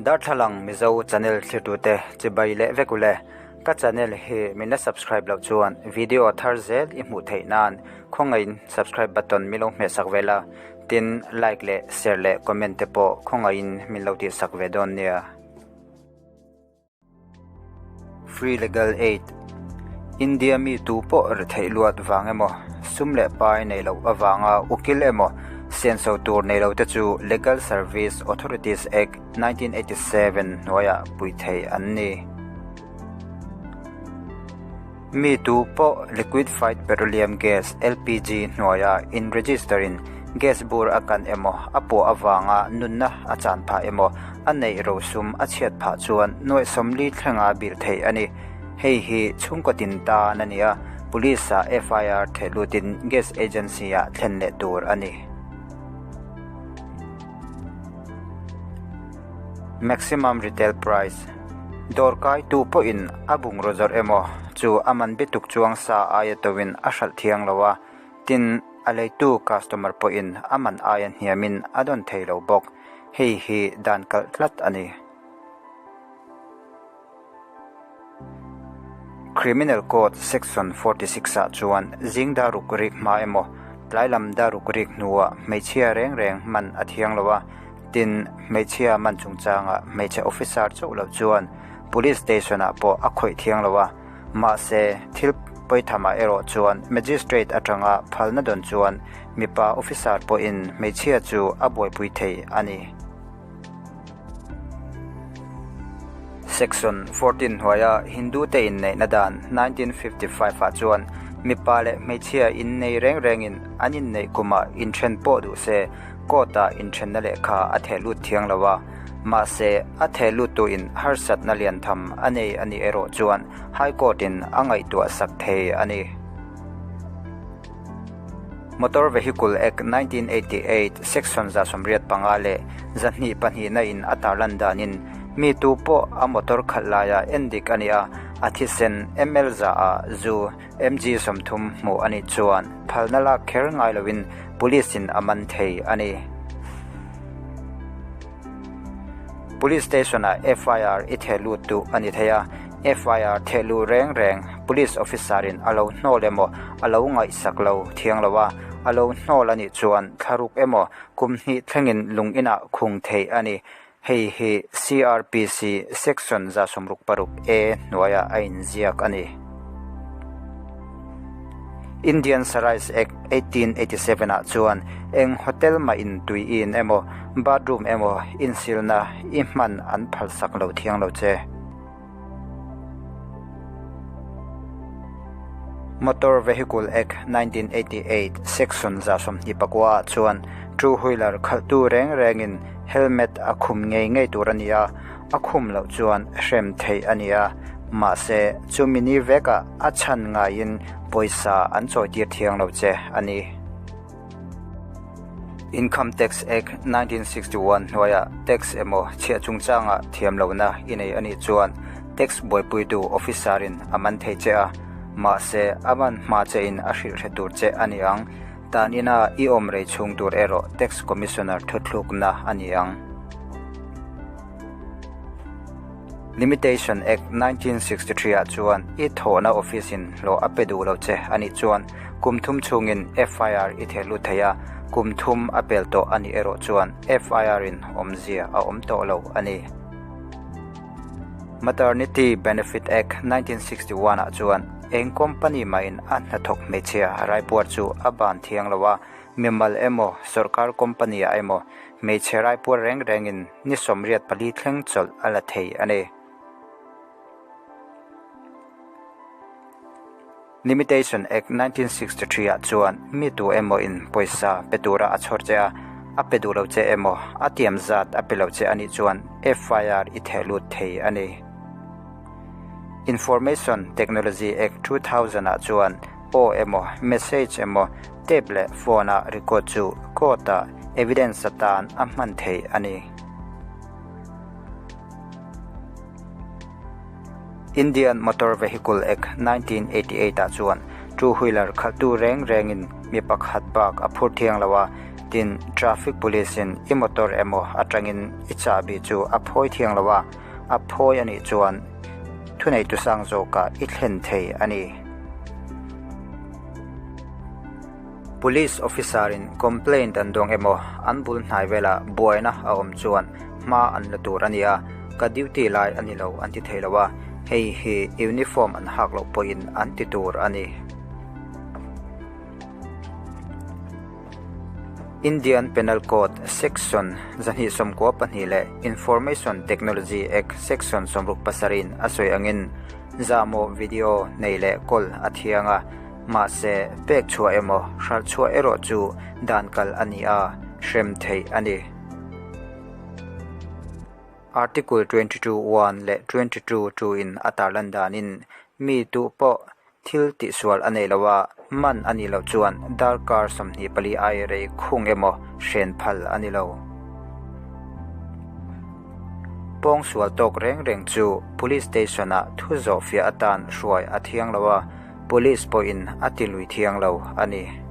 Darthlalang Mizo channel thlirtute chibai leh vek ule. Ka channel hi min la subscribe loh chuan video thar zel i hmuh theih nan khawngaihin subscribe button min lo hmehsak ve la, tin like leh share leh comment te pawh khawngaihin min lo tihsak ve dawn nia. Free Legal Aid, India mi tu pawh retheih luat vang emaw, sum leh pai nei loh avanga ukil emaw senso tur nei lo te chu Legal Service Authorities Act 1987 hnuaiah pui thei an ni. Mi tu pawh Liquidfied Petroleum Gas, LPG, hnuaia in register in gas bur a kan emaw, a puah avanga nunna a chan phah emaw, a neih rosum a chhiat phah chuan nuaih 40 thlenga bilh theih a ni. Hei hi chhungkaw tin tan a ni a, Police ah FIR theh lutin gas agency ah thlen leh tur a ni. Maximum Retail Price, Dawrkaitu pawhin a bungraw zawrh emaw chu a man bituk chuang sa aia tawin a hralh thiang lo a, tin, a leitu customer pawhin a man aia hniamin a dawn thei lo bawk. Hei hi dan kalh tlat a ni. Criminal Code Section 46 ah chuan zing daruk rik hma emaw, tlai lam daruk rik hnuah hmeichhia reng reng hman a thiang lo a, tin, hmeichhia man chungchangah hmeichhe officer chauh loh chuan Police Station ah pawh a khawih thiang lo a, mahse, thil pawithamah erawh chuan Magistrate atanga phalna dawn chuan mipa officer pawhin hmeichhia chu a buaipui thei a ni. Section 14 hnuaia Hindu te inneihna dan 1955 ah chuan mipa leh hmeichhia innei reng rengin an inneih kumah inthen pawh duh se court ah inthenna lehkha a theh lut thiang lo a, mahse a theh luttuin harsatna lian tham a nei a nih erawh chuan High Court in a ngaihtuah sak thei a ni. Motor Vehicle Act 1988 Section 85 leh 202 na in a tarlan danin mi tu pawh a motor khalh laia endik a ni a, a thisen ml za ah zu mg 30 hmuh a nih chuan phalna lak kher ngai loin Police in a man thei a ni. Police Station ah FIR i theh lut duh a ni thei a, FIR theh luh reng reng Police Officer in a lo hnawl emaw a lo ngaihsak lo thiang lo a, a lo hnawl a nih chuan thlaruk emaw kum hnih thlengin lung inah khung theih a ni. Hei hi CRPC Section 166 A hnuaiah a inziak a ni. Indian Sarais Act 1887 ah chuan eng hotel mah in tui i in emaw, bathroom emaw insilna i hman an phalsak lo thiang lo che. Motor Vehicle Act 1988 Section 29 ah chuan two wheeler khalhtu reng rengin helmet a khum ngei ngei tur a ni a, a khum loh chuan hrem theih a ni a, mahse chumi ni vekah a chhan ngaiin pawisa an chawitir thiang lo che a ni. Income Tax Act 1961 hnuaiah tax emaw chhiah chungchangah thiam lohna i nei a nih chuan tax buaipuitu officer-in a man thei che a, mahse a man hma chein a hrilh hre tur che a ni ang. Tan ina i awm rei chhung tur erawh Tax Commissioner thuthlukna a ni ang. Limitation Act 1963 ah chuan i thawhna office in hlawh a pe duh lo che a nih chuan kum thum chhungin FIR i theh lut thei a, kum thum a pel tawh a nih erawh chuan FIR in awmzia a awm tawh lo a ni. Maternity Benefit Act 1961 ah chuan eng company mahin a hnathawk hmeichhia raipuar chu a ban thiang lo a, mimal emaw sorkar company ah emaw hmeichhe raipuar reng rengin ni 84 thleng chawlh a la thei a ni. Limitation Act 1963 ah chuan mi tu emaw in pawisa pe tura a chhawr che a, a pe duh lo che emaw, a tiam zat a pe lo che a nih chuan FIR i theh lut thei a ni. Information Technology Act 2000 ah chuan aw emaw, message emaw, tape leh phone a record chu court ah evidence atan a hman theih a ni. Indian Motor Vehicle Act 1988 ah chuan two wheeler khalhtu reng rengin mi pakhat bak a phur thiang lo a, Tin, traffic police-in i motor emaw atangin i chahbi chu a phawi thiang lo a, a phawi a nih chuan thuneitu sang zawkah i thlen thei a ni. Police officer-in complaint an dawng emaw an bul hnai velah buaina a awm chuan hma an la tur a ni a, ka duty lai a ni lo an ti thei lo a, hei hi uniform an hak loh pawhin an ti tur a ni. Indian Penal Code Section 292 leh Information Technology Act Section 67 in a sawi angin zahmawh video nei leh kawl a thiang a, mahse pek chhuah emaw hralh chhuah erawh chu dan kal a ni a, hrem theih a ni. Article 22 1 leh 22 2 in a tarlan danin mi duh pawh Thil tihsual a nei lo a, man a nih loh chuan darkar 24 ai rei khung emaw hren phal a ni lo. Pawngsual tawk reng reng chu Police Station-ah thu zawhfiah atan hruai a thiang lo a, Police pawhin a ti lui thiang lo a ni.